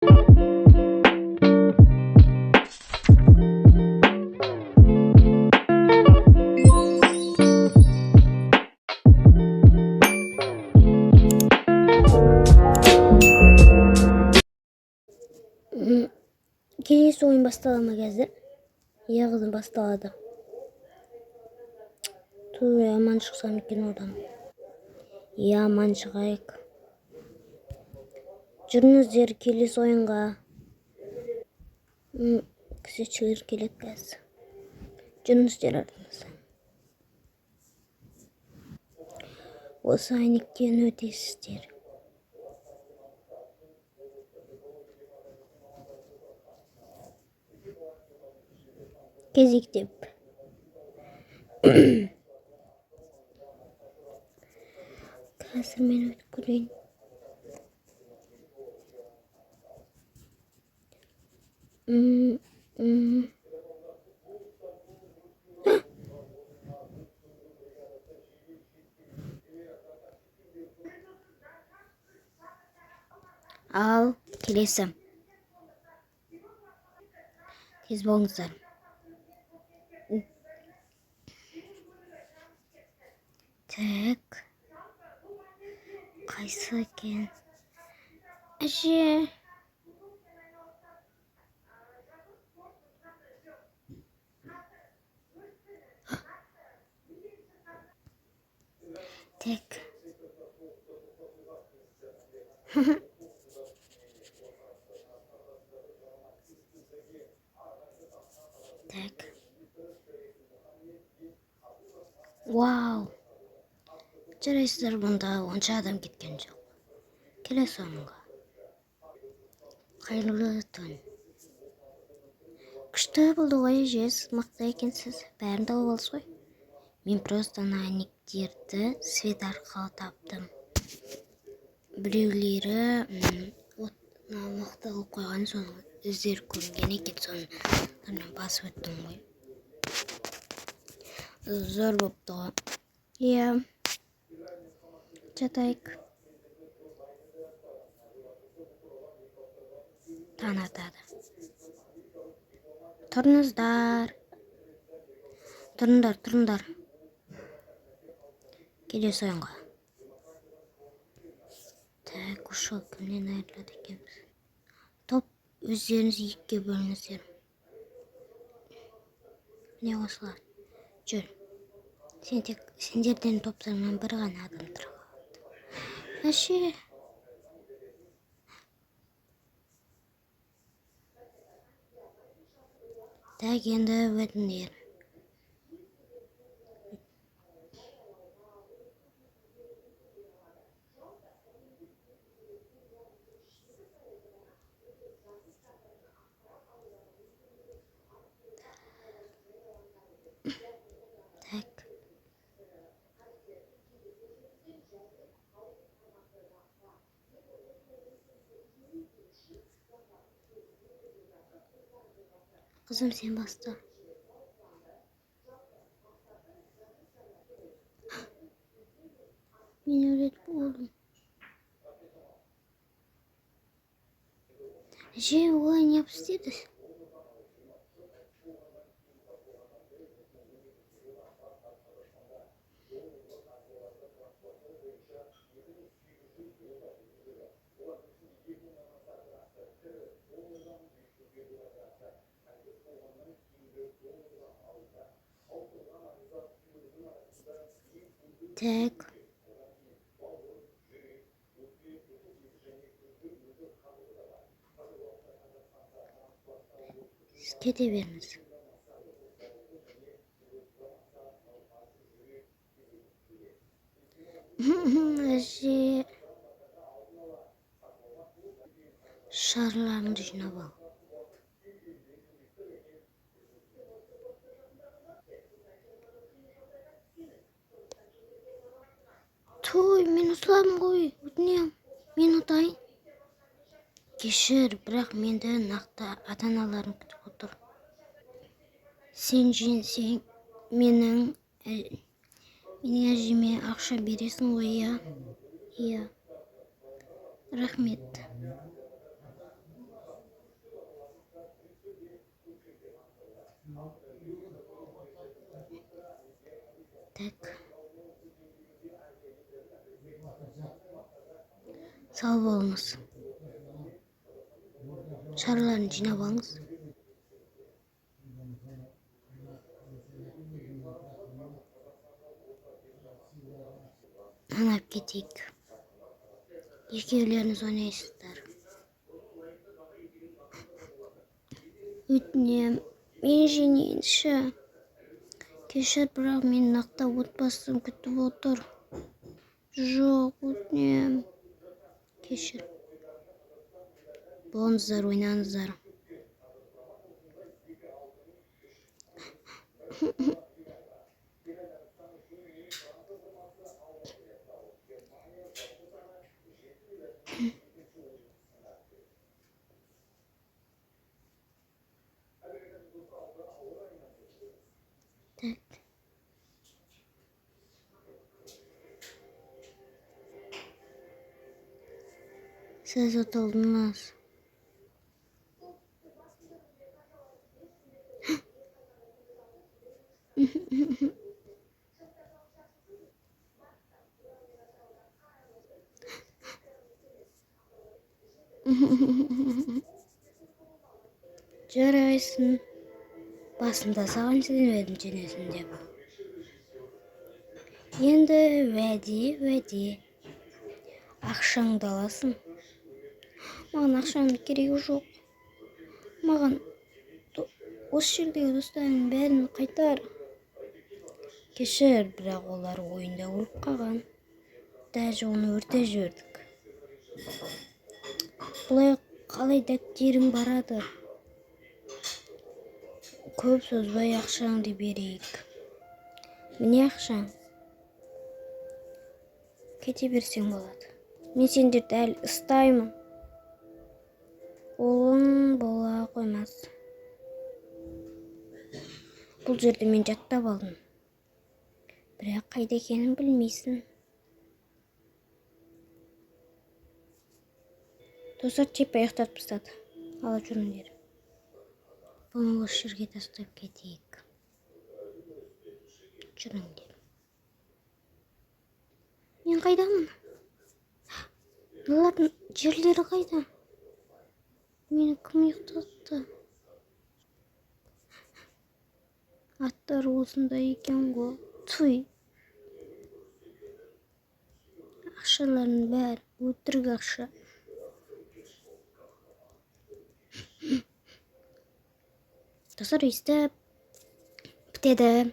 Келесі ойын бастала ма қазір? Иә, қызым, басталады. Туй, аман шықсам екен одан. Иә, аман шығайық. Жүріңіздер келесі ойынға. Күзетшілер келеді қазір. Жүріңіздер артымыздан. Осы әйнектен өтесіздер. Кезектеп. Қазір мен өтіп көрейін. М, м. Ал, келесі. Тез болыңыздар. Так. Қайсы екен? Әже. Так. Так. Вау. Жарайсыздар, бұнда онша адам кеткен жоқ. Келесі ойынға. Қайырлы түн. Күшті болды ғой, әже, сіз мықты екенсіз. Бәрін тауып алдыңыз ғой. Мен просто ана әйнектерді свет арқылы таптым. Біреулері от мықты қылып қойған, соның іздері көрінген екен, соны басып өттім ғой. Зор болыпты ғой. Иә. Жатайық. Таң атады. Тұрыңыздар. Тұрыңдар, тұрыңдар. Келесі ойынға. Так, ушел кімнен айырылады екенбіз? Топ өздеріңіз екіге бөліңіздер. Міне осылар. Жүр. Сен тек сендерден топтарынан бір ғана адам тұра қалады. Әше. Так, енді өтіңдер. Так. Қызым, сен баста. Мен өлетін болдым. Әже, олай неғып істеді? Так. Сіз кете беріңіз. Әже. Шарларыңды жинап ал. Той, мен ұтыламын ғой, өтінемін. Мен ұтайын. Кешір, бірақ менді нақты ата-аналарым күтіп отыр. Сен жеңсең, менің әжеме ақша бересің ғой, иә? Иә. Рахмет. Сау болыңыз. Шарларын жинап алыңыз. Мынаны алып кетейік. Екеулеріңіз ойнайсыздар. Өтінем, мен жеңейінші. Кешір, бірақ мен нақты отбасым күтіп отыр. Жоқ, өтінем. Кешір. Болыңыздар, ойнаңыздар. Так. Сіз ұтылдыңыз. Жарайсың. Басында саған сеніп едім жеңесің деп. Енді уәде, уәде. Ақшаңды аласың. Маған ақшаның керегі жоқ. Маған осы жердегі достарымның бәрін қайтар. Кешір, бірақ олар ойында өліп қалған. Даже оны өртеп жібердік. Бұлай қалай дәптерің барады? Көп созбай ақшаңды берейік. Міне ақшаң. Кете берсең болады. Мен сендерді әлі ұстаймын. Олың бола қоймас. Бұл жерді мен жаттап алдым. Бірақ қайда екенін білмейсің. Достар, чип аяқтатып тастады. Алып жүріңдер. Бұны осы жерге тастап кетейік. Жүріңдер. Мен қайдамын? Мыналардың жерлері қайда? Мені кім ұйықтатты? Аттар осындай екен ғой. Туй. Ақшалардың бәрі өтірік ақша. Достар, өйстіп бітеді.